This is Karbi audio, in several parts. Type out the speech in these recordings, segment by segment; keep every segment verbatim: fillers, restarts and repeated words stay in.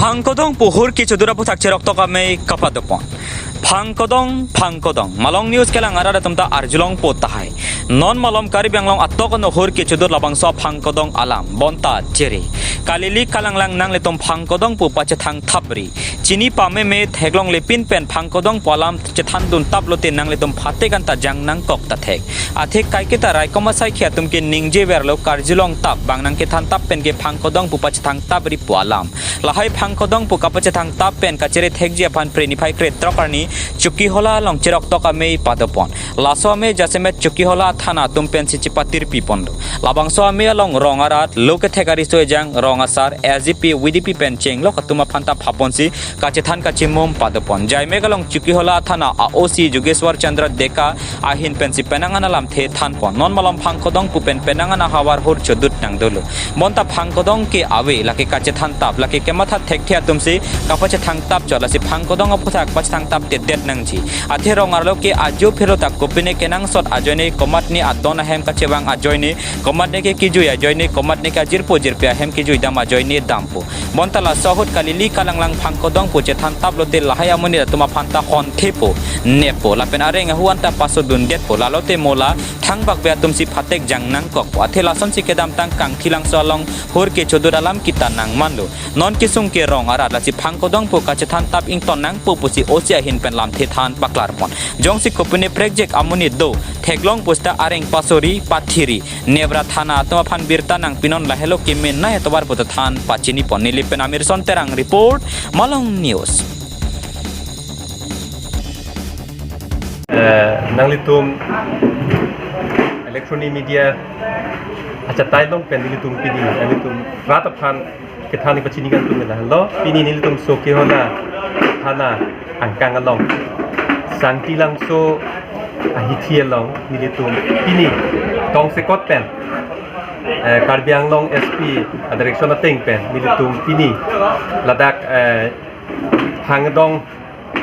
Phangkodong pu hur kechodut aphuthak cheroktok amei kapadopon. Phangkodong, Phangkodong. Malong News kelang arat atum ta arjulongpo tahai. Non malom Karbi Anglong atok ano hur kechodut labangso Phangkodong alam. Bonta chere. Kalili kalanglang nanglitum Phangkodong pu pachethang thapri. Chini pameme theklonglepin pen Phangkodong pu alam chethandun taplote nanglitum phatek anta jang nangkok ta thek. Athe kaiketa raikom asaikhi atum ke ningjeverlo karjulong tap bang nangkethan tap pen ke Phangkodong pu pachethang thapri pu alam. Lahai Phangkodong pu kapachethang tap pen kachere thekji aphan Phre niphai krethrok arni Chokihola along cheroktok amei padopon. Laso amei jasemet Chokihola thana atum pensi chepatirpipon do. Labangso amei along rong arat, lo kethek ariso ejang, rong asar, S D P, V D P pen chenglok atum aphan ta phaponsi kachethan kachimum padopon. Jaimek along Chokihola thana a O C Jogeshwar Chandra Deka ahin pensi penang an alamthe thanpon. Non malom Phangkodong pu pen penang an ahavar hur chodut nangdolo. Bonta Phangkodong ke ave, lake kachethan tap, lake kematha thekthe atumsi kapachethang tap chot, lasi Phangkodong aphuthak pachethang taptedet nangji. Athe rong arlo ke ajo phelo ta kopine kenangsot ajoine, komatne adon ahem kachevang ajoine, komatne ke kejui ajoine, komatne ke ajirpo jirpi ahem kejui dam ajoine dampo. Bonta laso ahut kalili kalanglang Phangkodong pu chethan taplote lahai amonit atum aphan ta honthepo, nepo, lapen areng ahu anta pasodundetpo, lalote mo la thangbak be atumsi phatek jang nangkokpo. Athe lasonsi kedamtang Kangthilangso along hur kechodut alam kita nangmanlo. Non kesung ke rong arat, lasi Phangkodong pu kachethan tap ington nangpo pusi O C ahin pen lamthe than paklarpon. Jongsi kopine prekjek amonit do theklong pusita areng pasori pathiri, nebra thana atum aphan birta nangpinon, lahelo kemenei atovar puta than pachinipon. Neli pen Amirson Terang report, Malong News. Eh, nanglitum electronic media achatai along pen nelitum pini, nanglitum rat aphan kethan pachini kangtung lahenlo. Pini nelitum Chokihola thana angkang along, Sangtilangso ahithi along nelitum pini tongsekot pen, eh, Karbi Anglong S P a-direction ateng pen nelitum pini ladak, eh, Phangdong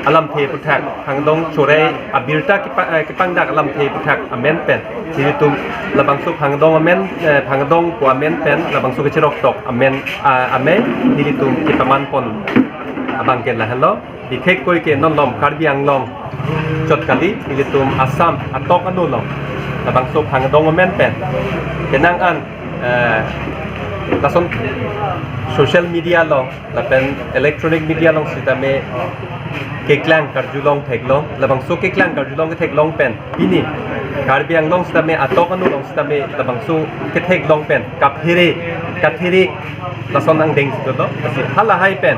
alamthe aphuthak, Phangdong chore abirta kepa-, eh, kepangdak alamthe aphuthak amen pen nelitum labangso Phangdong amen, eh, Phangdong pu amen pen labangso kecheroktok amen, ah, amei nelitum kepamanpon abang ke lahenlo. Bikhekkoi ke non malom Karbi Anglong chot kali, nelitum Assam atok ano along labangso Phangdong amen pen kenang an, eh, lason social media along lapen electronic media along sitame keklang karjulong theklong, labangso keklang karjulong ketheklong pen pini Karbi Anglong sitame atok ano along sitame labangso ketheklong pen kaphere, kathere lason angdeng si dolo. Lasi halahai pen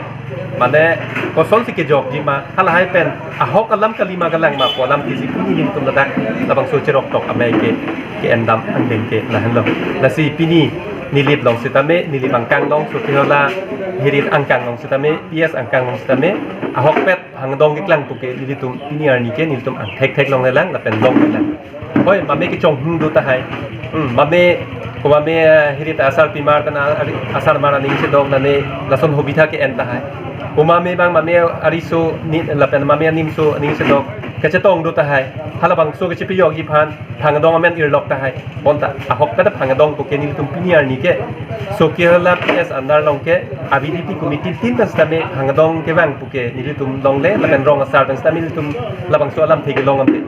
mane kosonsi kejokji ma, halahai pen ahok alam kalima kalangma pu alam tisi pini nelitum ladak labangso cheroktok amei ke ke-endam angdeng ke lahenlo. Lasi pini Nilip along sitame, Nilip angkang along, Chokihola hirit angkang along sitame, P S angkang along sitame, ahokpet Phangdong keklang puke nelitum pini arni ke nelitum angthek theklonglelang lapen longlelang. Hoi, mame kechonghong do tahai. Hmm, mame, ko mame, eh, hirit asarpimar tana, ari, asarmar aning chedok nane lason hobitha ke-en tahai. Ko mame bang mame ariso ni lapen mame animso aning chedok kachetong do tahai. Halabangso kachepiyokji aphan Phangdong amen irlok tahai. Bonta ahokpet Phangdong puke nelitum pini arni ke Chokihola P S under along ke a-V D P committee tin pen sitame Phangdong kevang puke nelitum longle lapen rong asar pen sitame nelitum labangso alamthe kelong ante.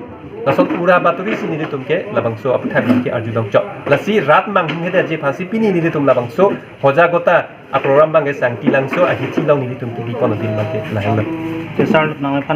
Lason ura baturi si nelitum ke labangso aphuthak ke arjulong chot. Lasi rat manghumhedetji aphansi pini nelitum labangso hojagota a-program abang ke Sangtilangso ahithi along nelitum kebipon adin abang ke lahenlo. Ke sir, nang